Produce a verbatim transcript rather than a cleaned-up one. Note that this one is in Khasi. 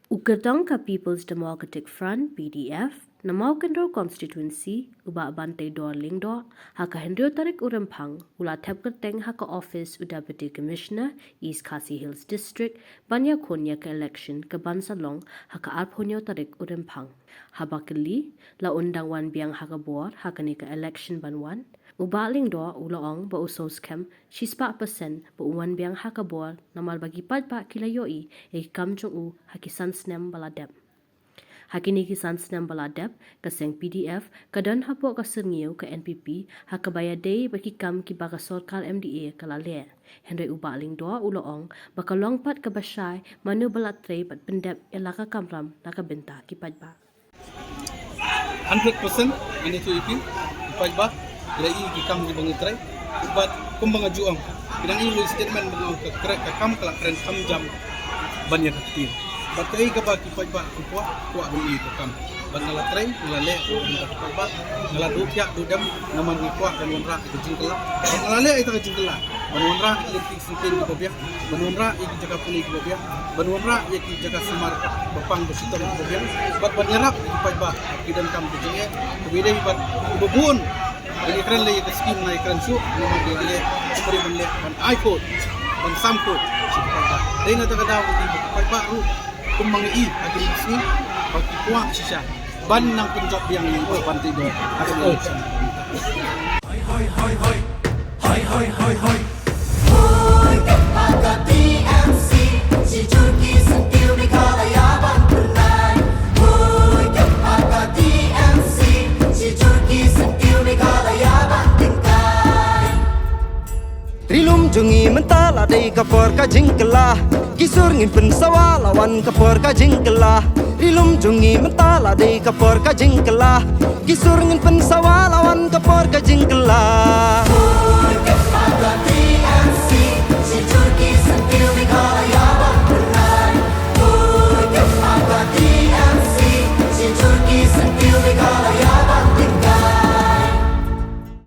U kyrtong ka People's Democratic Front, P D F, na Mawkynrew Constituency, u Bah Banteidor Lyngdoh, ha ka hynriew tarik u Rymphang, u la thep kyrteng ha ka office u Deputy Commissioner, East Khasi Hills District, ban ïakhun ïa ka election ka ban sa long ha ka arphew hynñiew tarik u Rymphang. Haba kylli, la un dang wan biang ha ka bor, ha kane ka election ban wan. U Bah Lyngdoh u la ong ba u sngewskhem shispah percent ba un wan biang ha ka bor namar ba ki paidbah ki la ïohi ïa ki kam jong u ha ki san snem ba la dep. Ha kine ki san snem ba la dep, ka seng P D F ka don hapoh ka syrngiew ka N P P ha kaba ïadei bad ki kam kiba ka sorkar M D A ka la leh. Hynrei u Bah Lyngdoh u la ong ba ka long pat kaba shai mano ba la trei bad pyndep ïa la ka kamram na ka bynta ki paidbah. Hundred percent ngan ïathuh ïa phi, ki paidbah, la i ki kam kiba ngi trei. Bad kumba nga ju ong, ki dang i statement ba nga ong ka kren, ka kam ka la kren kham jam ban ïa ka ktien. Bad kaei kaba ki paidbah ki kwah, kwah ban i ka kam. Bad nga la trei, nga la leh, nga la leh, nga la duh thiah duh dem, namar nga kwah ban wanrah ïa ka jingkylla. Bad nga la leh ïa ka jingkylla ban wanrah ïa ka jingkylla. Syngkien kiba biang, ban wanrah ïa ki jaka pule kiba biang, ban wanrah ïa ki jaka sumar ba pang ba shitom kiba biang, bad ban ïarap ïa ki paidbah ki donkam ka jingeh, kaba ïadei bad kiba bun. Ban ïakren lei ïa ka skim na ïakren shuh, namar ba leh, kumba dei ban leh, ban ai khot, ban sam khot sha ki paidbah. Dei na kata ka daw ki paidbah ruh kumba ngi i ha kine ki sngi ba ki kwah shisha ban nang pynjop biang ïa u Banteidor ha ka election. Hoi hoi hoi hoi. Hoi hoi hoi hoi. Hoi kynpah ka T M C, shi jur ki syntiew Meghalaya ban pynlait. Hoi kynpah ka T M C, shi jur ki syntiew Meghalaya ban tyngkai. Ri lum jong ngi mynta la dei ka por ka jingkylla. Ki sur ngin pynsawa la wan ka por ka jingkylla. Ri lum jong ngi mynta la dei ka por ka jingkylla. Ki sur ngin pynsawa